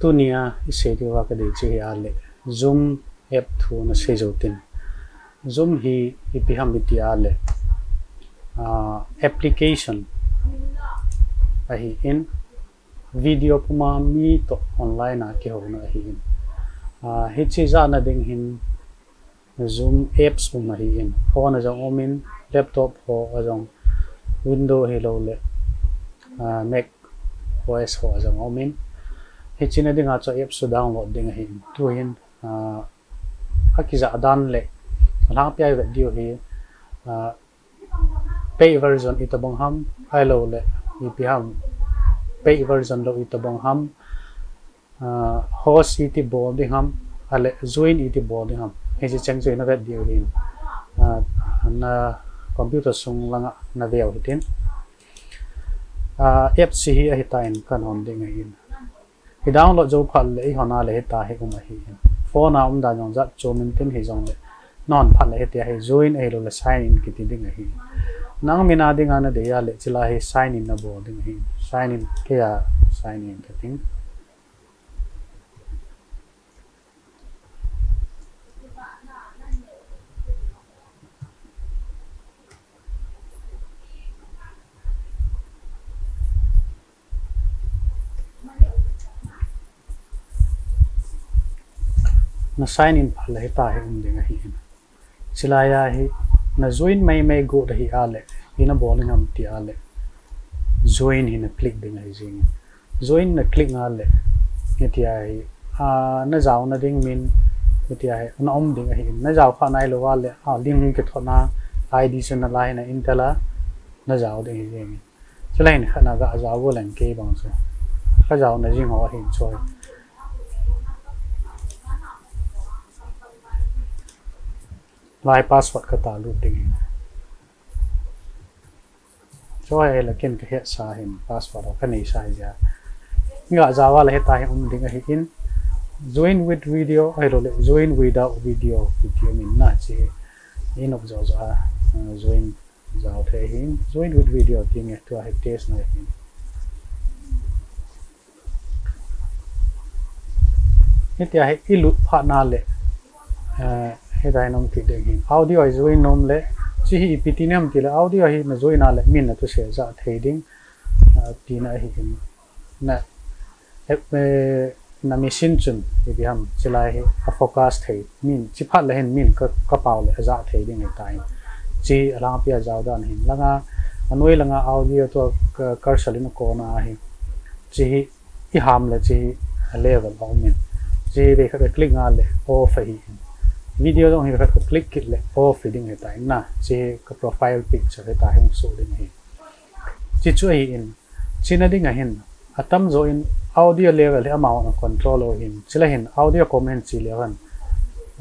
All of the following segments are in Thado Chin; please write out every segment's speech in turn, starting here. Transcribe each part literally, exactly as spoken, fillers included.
Tunia isei diuva kadei chu hi ahile, Zoom app thu nasei jou tin. Zoom hi ipi ham iti ahile, ah, application ahin, video puma mi toh online a kihouna ahin. Ah, hiche jana ding hin Zoom apps um ahin, phone a jong umin, laptop ho a jong, Window hilou le, ah, Mac O S ho a jong umin. Hiche na dinga chu apps chu download ding ahin. Tuhin, ah, akijah dan le alhangpia ivet diu hi, ah, paid version itobang ham, ahilou le ipi ham, paid version lou itobang ham, ah, host iti bol ding ham, ahile join iti bol ding ham. Hiche cheng chu navet diu hin, ah, na computer sung langa naveu hitin. Ah, apps hi ahitan kahin hon ding ahin. I download jou phat le ihon a le hitia hi um ahin. Phone a um dan jong jat chom intin hijongle, nahon phat le hitia hi join ahilou le sign in kiti ding ahi. Nang min a dinga nadei a le chulai hi sign in nabol ding ahi. Sign in, keiya sign in kating. Na sign in phat le hitia hi um ding ahin. Chulai a hi na join maimai got ahi a le, ipi nabol ding ham ti a le, join hi na click ding ahi jeng in. Join na click a le, hitia hi, ah, najaona ding min, hitia hi na um ding ahin. Najao kha nailou a le, ah, link hung kithot na, I D chu nala hi na enter a, najao ding ahi jeng in. Chulai hin khat na gajao vo leng kei bang chu. Kajaona jing ho ahin choi. Lai password kata lut ding ahin. Choi, ahile ken kahetsa hin password ho kaneisa hi jeh a. Gajao a le hitia hi um ding ahin. Join with video, ahilou le join without video, video min na chu. Inop jo jo a, uh, join jao thei ahin, join with video ti nge tua hi test na ahin. Hitia hi ilut phat na le, eh, hitia hi nom kit ding ahin. Audio hi join nom le, chu hi ipi ti nem ti le, audio hi na join a le, min na thusei ja thei ding, ah, tina ahin. Na, eh, eh, na machine chun, ipi ham, chulai hi, a focus thei, min, chu phat le hin min ka, ka pao le, aja thei ding ahitan. Chu alhangpia jao dan ahin, langa, anoi langa audio tua ka, cursor in akona ahi. Chu hi, iham le chu hi, a level a um in. Chu hi, vei khat ka click a le, off ahi in. Video jong hi, vei khat ka click kit le, off hi ding ahitan na. Chu hi, ka profile picture hita hi, hung soh ding ahi. Chu chu ahi in. Chuna ding ahin, atamjo in audio level hi amahon a control u ahin, chule hin audio kom hin chi leu hen,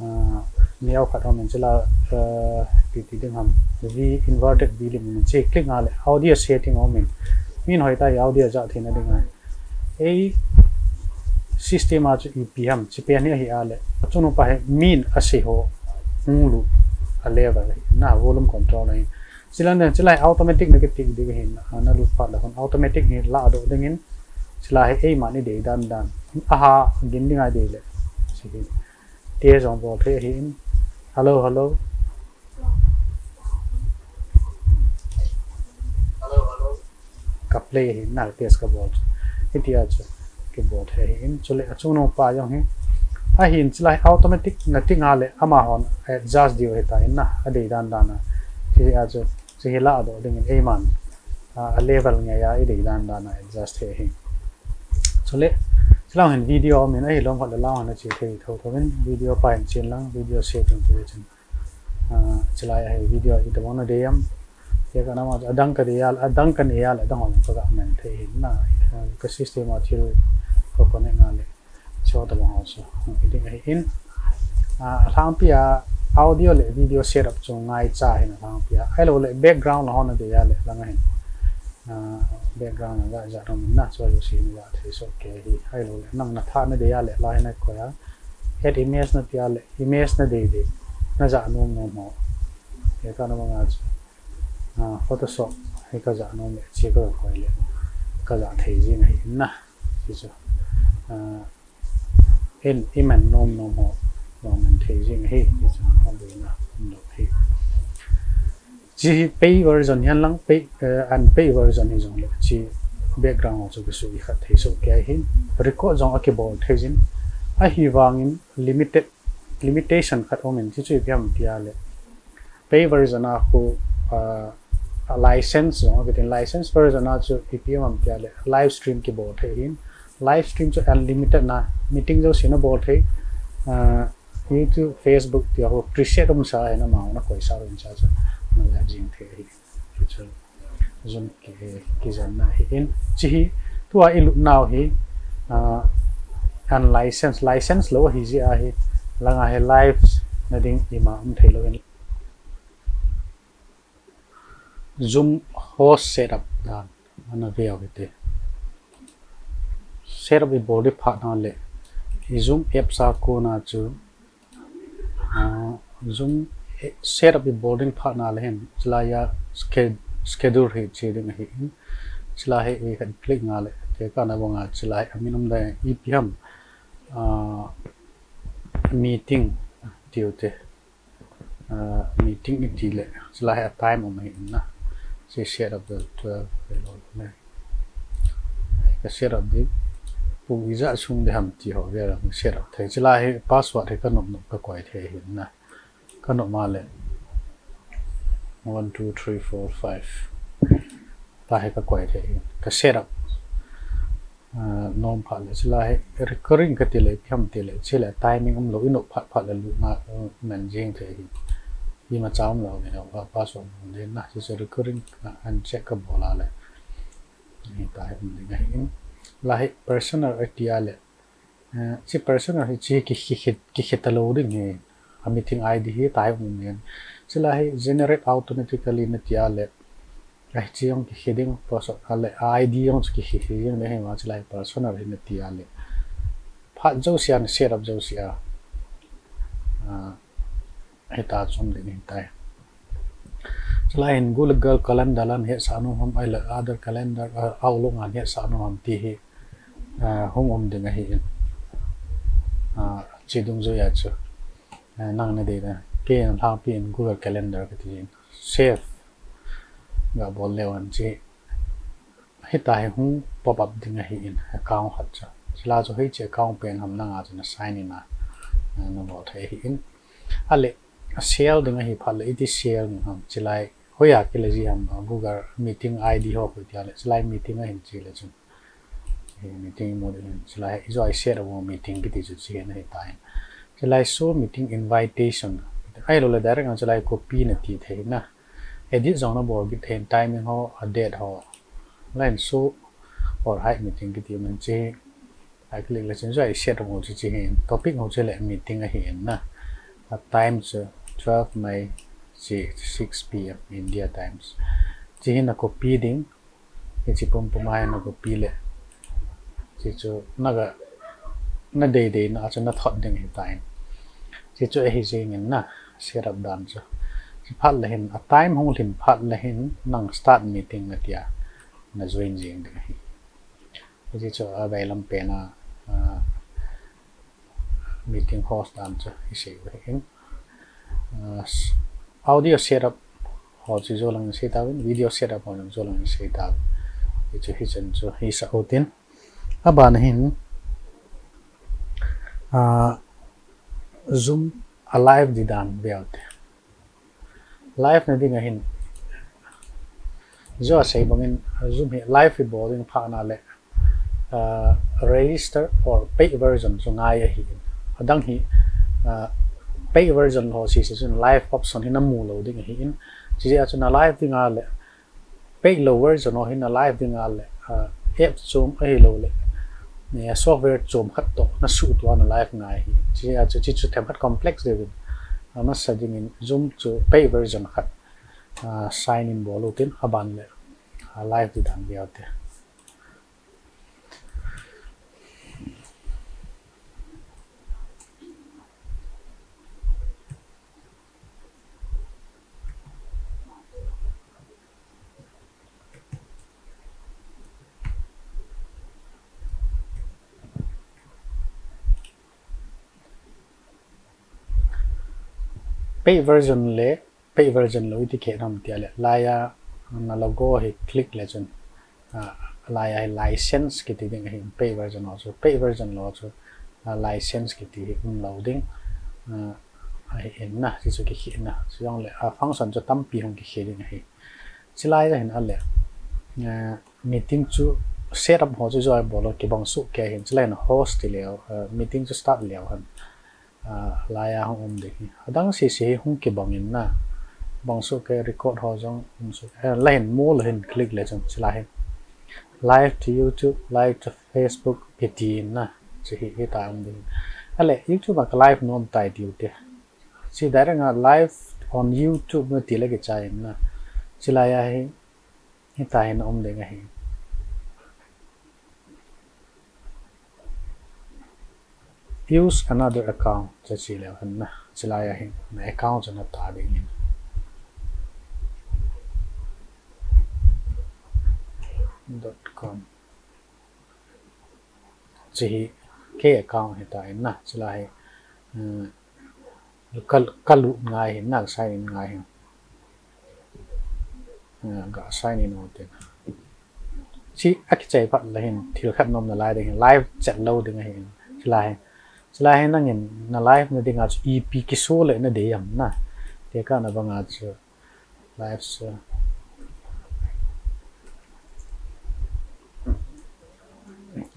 ah, neo khat um in chule, ah, ipi ti ding ham, V inverted V lim um in chi click a le audio setting um in, min hoitah in audio ja theina ding a. Ei system a chu ipi ham, chi pen hi ahi a le, achung upa hi min asei ho hung lut a level hi, na volume control ahi. Chule, chule automatic na kiti ding ahin, ah, na lut phat le hin automatic hi ladoh ding in, chule hi eiman i dei dan dan. Aha, gin ding a i dei le. Chu hi. Test jong bol thei ahin. Hello, hello. Ka play ahin, na test ka bol. Hitia chu. Kibol thei ahin, chule achung upa jong hi. Ahin chule automatic na ting a le amahon adjust diu ahitan na, adei dan dan a. Chu hi a chu, chu hi ladoh ding in eiman, ah, a level ngai a i dei dan dan a adjust thei ahi. Chule, chule hin video min ahilou khat le lang hin a chi thei tho tho in video pa in chen lang, video setting ti le chen. Ah, chulai a hi video itobang na dei ham. Tia ka nama adang ka dei a, adang ka nei a le adang hon ka ga man thei ahin na. Ah, ka system a thil ka connect a le. Chu tobang ho chu. Hung hi ding ahin. Ah, alhangpia audio le video setup chu ngaicha ahin alhangpia. Ahilou le background la hon a dei a le lang ahin. Ah, background la ja nom in na chu a ju si na ja thei soh kei hi. Ahilou le nang na tha na dei a le la hin a koi a. Add image na tia le image na dei dei, na ja nom nom ho. Tia ka nama nga chu. Ah, Photoshop hi ka ja nom le, chu ka koi le, ka ja thei jing ahi na. Chu chu. Ah, hin iman nom nom ho jong man thei jing ahi, hichu abuina umlou ahi. Hiche hi paid version hihen lang, paid, eh, unpaid version hijongle hiche background ho chu kisu ikhat thei soh kei ahin, record jong akibol thei jin, ahivangin limited, limitation khat aumin, hichu ipi ham tia le paid version a khu, ah, a license jong akitin, license version a chu ipi ham tia le live stream kibol thei ahin, live stream chu unlimited na, meeting jouse nabol thei, ah, YouTube, Facebook tia ho preset umsa ahin, amau nakoisa umsa chu nalive jing thei ahi. Hichu Zoom ki, kijanna ahin. Hiche hi tua ilut nau hi, ah, unlicense, license lou ahi jeh ahi, langa hi live na ding ima um thei lou ahin. Zoom host setup dan ana ve u hite. Setup ibol ding phat na le, i Zoom apps a kona chu, ah, Zoom, eh, setup ibol ding phat na le hin, chulai a sched-, schedule hi che ding ahin. Chulai hi i khat click na le, tekah na banga chulai amin um ding, ipi ham, ah, meeting tiu te. Ah, meeting iti le, chulai hi a time um ahin na. Hiche setup ding twelve ve lou le. Ka setup ding, pung ijat sung ding ham ti ho vela setup thei. Chulai hi password hi kanop nop kakoi thei ahin na. Kanop ma le, one, two, three, four, five. Tua hi kakoi thei ahin. Ka setup, ah, nom phat le, chulai hi recurring kati le, ipi ham ti le, chule timing umlou, inop phat phat le lutna, uh, man jing thei ahi. Imacha umlou le, uh, password um ding na, hiche recurring, uh, uncheck kabol a le, hitia hi um ding ahin. Lai hi personal ati a le, uh, hiche personal hiche hi ki, ki, ki, kikhe talou ding ahi. A meeting I D hitia hi um ding. Chulai hi generate automatically nati a le, hiche jong kikhe ding, password a le, I D jong chu kikhe khe jing le, hima chulai personal hi nati a le, phat jouse a na setup jouse a, ah, hitia chu um ding ahitai. Chulai hin Google Calendar a nahetsah nom ham, ahile other calendar, ah, Outlook a nahetsah nom ham ti hi, ah, hung um ding ahin. Ah, hiche dungjui a chu, ah, nang nadei na, kei nalhangpi in Google Calendar kati in. Save gabol leu hen hiche, hitia hi hung pop up ding ahin, account khat chu. Chulai chu hiche account pen ham nanga chu na sign in a, ah, nabol thei ahin. Ahile, a share ding ahi phat le, iti share ding ham, chulai hoiya kile ji ham, ah, Google meeting I D ho koi tia le, chulai meeting ahin che le chun. Hi meeting imu ding ahin, chulai hi ijou a i set up u meeting kiti chu hiche hi ahitai. Chulai show meeting invitation. Ahilou le direct a chulai copy nati thei na. Edit jong nabol kit thei, timing ho, a date ho. Lai hin show or hide meeting kiti um in hiche. I click le chun ijou a i set up u chu hiche hi. Topic ho chu le meeting ahin na. A time chu twelve May, hiche six P M India times. Hiche hi na copy ding. Hiche pumpum a hi na copy le, hiche chu naga, nadei dei na a chu nathot ding ahitai. Hiche chu ahi jing in na, setup dan chu. Hiche phat le hin, a time hung lhin phat le hin, nang start meeting natia, na join jing ding ahi. Hiche chu aveilam pen a, ah, meeting host dan chu isei u ahin. Ah, s-, audio setup ho chu jou lang in sei tauvin, video setup ho jong jou lang in sei tauvin. Hichu hichan chu hisah utin. Aban a hin, ah, Zoom a live di dan ve u hite. Live na ding ahin, ijou a sei bangin, Zoom hi live ibol ding phat na le, ah, register or paid version chu ngai ahin. Adang hi, ah, paid version ho sese chun live option hi namu lou ding ahin. Hiche jeh a chu na live ding a le, paid lou version ho hi na live ding a le, ah, app chom ahilou le, eh, software chom khat toh na suhtoh a na live ngai ahi. Hiche jeh a chu, hiche chu themkhat complex deh uvin. Ah, amasa dingin Zoom chu paid version khat, ah, sign in bol utin, aban le, ah, live di dan ve u hite. Paid version le paid version lou iti khe nam tia le, laiya na logo hi click le chun, ah, laiya hi license kiti ding ahi, paid version ho chu, paid version lou chu, ah, license kiti hi um lou ding, ah, ahi in na, hichu kikhe na, chujong le, ah, function chu tampi hung kikhe ding ahi. Chulai a hin ale, ah, meeting chu set up ho chu join bol lou kibang soh kei hin, chulai hin host ti leu, ah, meeting chu start leu hen. Ah, laiya hung um ding hi. Adang sese hi hung kibang in na. Bang soh kei record ho jong um soh. Eh, laiya hin more laiya hin click le chun chulai hin. Live to YouTube, live to Facebook, kiti in na. Chu hi, hitia um ding. Ale, YouTube a ka live nom tai tiu te. Chu direct a live on YouTube nati le kichai in na. Chulai a hi, hitia hin um ding ahi. Use another account, chu chi leu hen na. Chulai a hin, na account chu na ta ding in. Dot com. Chu hi, kei account hitia in na. Chulai hi, um, ka, ka lut ngai hin, na sign in ngai hin. Ah, ka sign in u tin. Chu akichai phat le hin, thil khat nom nalai ding hin, live chet lou ding ahi in. Chulai hin. Chulai hin nangin, na live na ding a chu ipi kiso le na dei am na. Tekah na bang a chu live chu.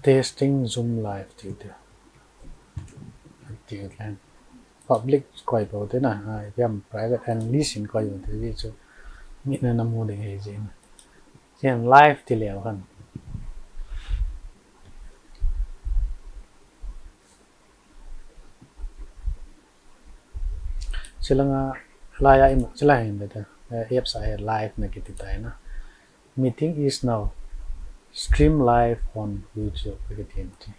Testing Zoom live ti te. Ti te. Public koi pou te na, ah, ipi ham private and list in koi pou te, chu mi na na mu ding ahi jin. Chun live ti leu hen. Chulanga laiya imu, chulai hin te, eh, apps a hi live na kiti tai na. Meeting is now stream live on YouTube, kiti in ti.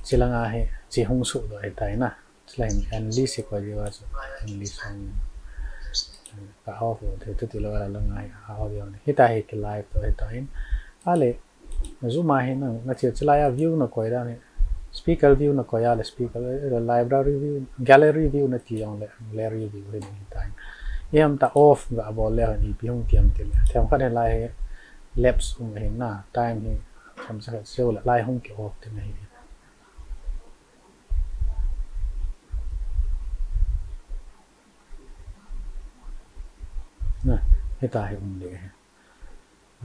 Chulanga hi, chu hung soh doh ahi tai na. Chulai hin end list hi koi diu a chu, end list hung, ka off u te, tu ti lou a langa hi, a off u ni. Hitia hi ki live to hitia in. Ale, Zoom a hi nang, na chu chulai a view na koi dan hi. Speaker view na koi a le speaker, eh, library view, gallery view na ti jong le, gallery view hi ding hitia in. Ipi ham ta off ga bol le hin ipi hung ti am ti le. Themkhat hi lai hi lapse um ahi na, time hi, themcha khat seo le lai hung ki off ti na hi. Na, hitia hi um ding ahi.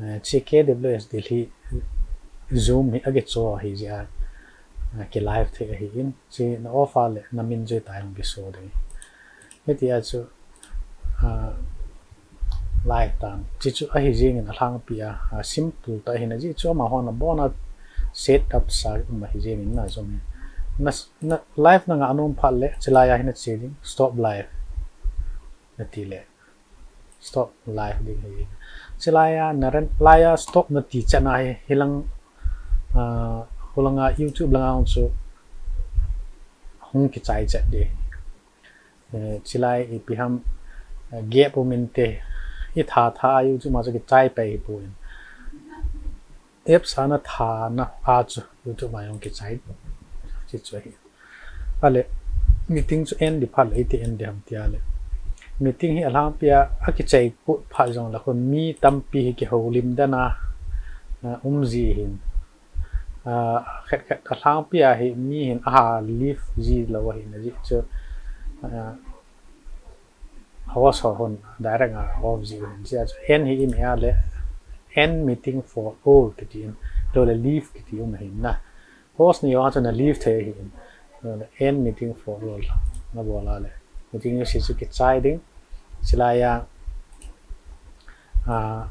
Eh, chu K W S Delhi Zoom hi akicho ahi jeh a, eh, ki live thei ahi in, chu na off a le na min chu hitia hung kiso ding. Hitia chu, ah, live tan. Chu chu ahi jing in alhangpi a, ah, simple tah ahi na jeh chu amahon abon a set up sa um ahi jing in na Zoom hi. Na, na live na ngah nom phat le, chulai a hi na che ding, stop live. Na ti le. Stop live ding hi. Chulai a, na ren, laiya stop na ti chan a hi, hilang, ah, hulanga YouTube langa hung chu hung kichai chet ding. Eh, chulai ipi ham, eh, gap um inte, i tha tha a YouTube ma chu kichai pai hi poi. Apps a na tha na a chu YouTube ma jong kichai. Chu chu ahi. Ale, meeting chu end di phat le, iti end di ham tia le. Meeting hi alhangpi a, akichai kut phat jong le, khu mi tampi hi kihoulim dan a, ah, um ji hin. Ah, khat khat alhangpi a hi mi hin aha leave ji lou ahi na jeh chu, ah, host ho hon direct a off ji hin. Jeh chu end hi i mi a le, end meeting for all kiti in, lou le leave kiti um ahi na. Host ni jong a chu na leave thei ahi in. End meeting for all. Na bol a le. Meeting jouse chu kichai ding. Chulai a, ah,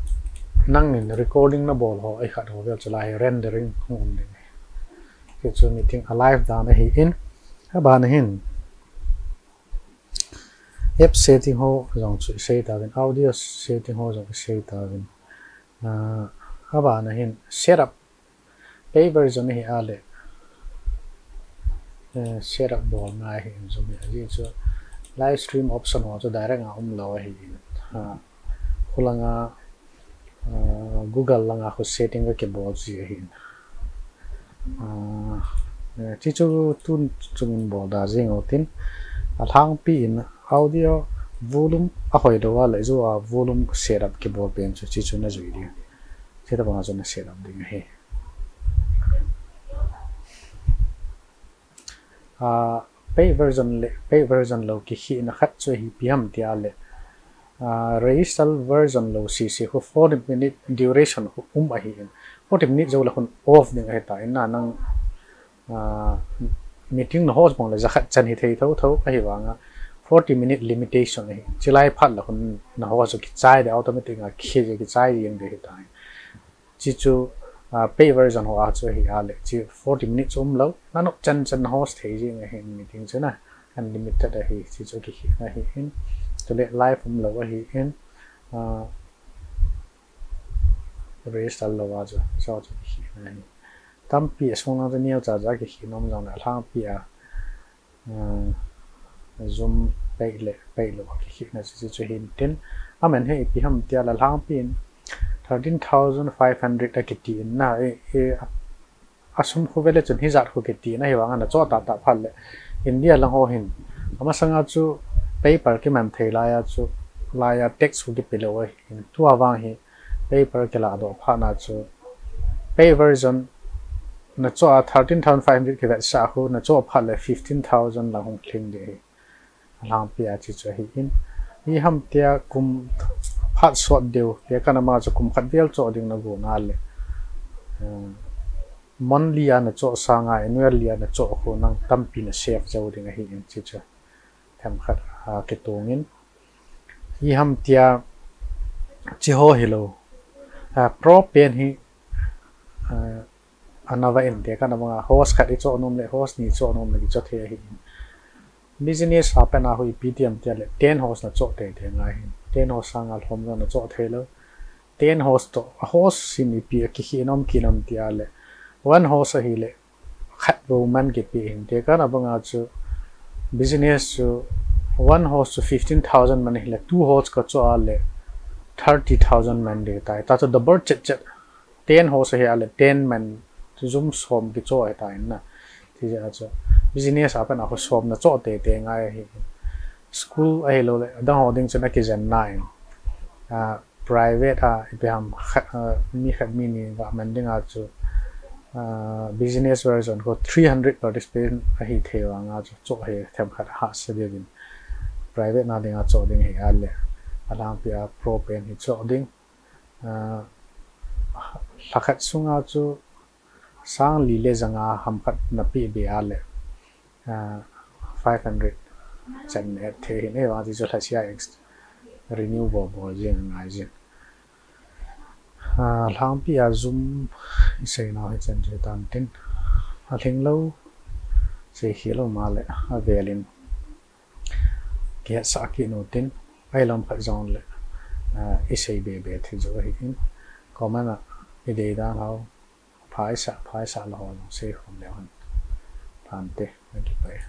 nangin recording na bol ho, ei khat ho vel chulai hi rendering hung um ding. Chu chu meeting a live dan ahi in. Aban a hin. App setting ho jong chu i sei tauvin. Audio setting ho jong i sei tauvin. Ah, aban a hin setup Paid version hi a le, eh, setup bol ngai hi in Zoom hi. Ajeh chu live stream option ho chu direct a um lou ahi in. Ha, khulanga, ah, Google langa khu setting ka kibol ji ahi in. Ah, eh, ti chu tun chung in bol da jing u tin. Alhangpi in audio volume ahoi lou a le chu a volume setup kibol pen chu, hichu najui ding. Hitabang a chu nasetup ding ahi. Ah, paid version le paid version lou kikhehna khat chu ipi ham tia le, ah, register version lou sese khu forty minute duration khu um ahin. Forty minute jou le khun off ding ahitan, nang, ah, meeting na host bang le jakhat chan hithei thotho ahivanga forty minute limitation ahi. Chulai phat le khun na host chu kichai ding, automatic a khi kichai ding ahitan. Hichu, ah, paid version ho a chu ahi a le, hichu forty minutes umlou, nanop chan chan host thei jing ahin meeting chu na, unlimited ahi, hichu kikhehna ahin, chule live umlou ahin, ah, register lou a chu, hichu kikhehna ahi. Tampi asung lang chu neocha cha kikhehna um jongle alhangpi a, ah, Zoom paid le paid lou kikhehna chu, chu hintin. Aman hi ipi ham tia le alhangpi in thirteen thousand five hundred akiti in na, e, e, asum khu vele chun hijat khu kiti in ahivanga nachoh tahtah phat le India lang ho hin amasanga chu paper kiman thei lai a chu, lai a tax khu kipe lou ahin, tua vang hi paper kiladoh phat na chu paid version nachoh a thirteen thousand five hundred kivetsah khu nachoh phat le fifteen thousand lang hung lhing ding ahi. Alhangpi a hichu ahin. Ipi ham tia kum phat sot deu, tekah na ma chu kum khat vel choh ding nagon a le, eh, monthly a nachoh sanga annually a nachoh khu nang tampi nasave jou ding ahin, hichu themkhat, ah, kitong in. Ipi ham tia hiche ho hilou, ah, pro pen hi, ah, ana va in, tekah na banga host khat ichoh nom le, host ni choh nom le, kichoh thei ahin. Business a pat a khu ipi ti ham tia le, ten host nachoh teitei ngai ahin. Ten host sanga lhom jong nachoh thei lou. Ten host toh, a host in ipi a kikhehna um kit ham tia le, one host ahile khat bou man kipe ahin, tekah na banga chu business chu one host chu fifteen thousand man ahile, two host kachoh a le thirty thousand man ding ahitai. Tua chu double chet chet. Ten host ahi a le ten man chu Zoom som kichoh ahitai na. Hijeh a chu business a pat a khu som nachoh teitei ngai ahi. School ahilou le adang ho ding chun akijen na in, ah, private a ipi ham khat, ah, mi khat mi ni ga man ding a chu, ah, business version khu three hundred participant ahi thei vanga chu choh hi themkhat hahsa ding in, private na ding a choh ding ahi a le, alhangpi a pro pen hi choh ding. Ah, lhakhat sunga chu sang li le janga ham khat napeh be a le, ah, five hundred chan na add thei ahin, ahivang chu lhasia ex-, renew bol bol jing angai jin. Ah, alhangpi a Zoom isei nau hi chan chu hitan tin. Alhing lou, sei khel lou ma le, avel in kihetsah kit un tin, ahilam khat jong le, ah, isei be be thei jou ahin, comment a idei dan ho, phaisa, phaisa lou ho jong sei khom leu hen. Phante, akipah e.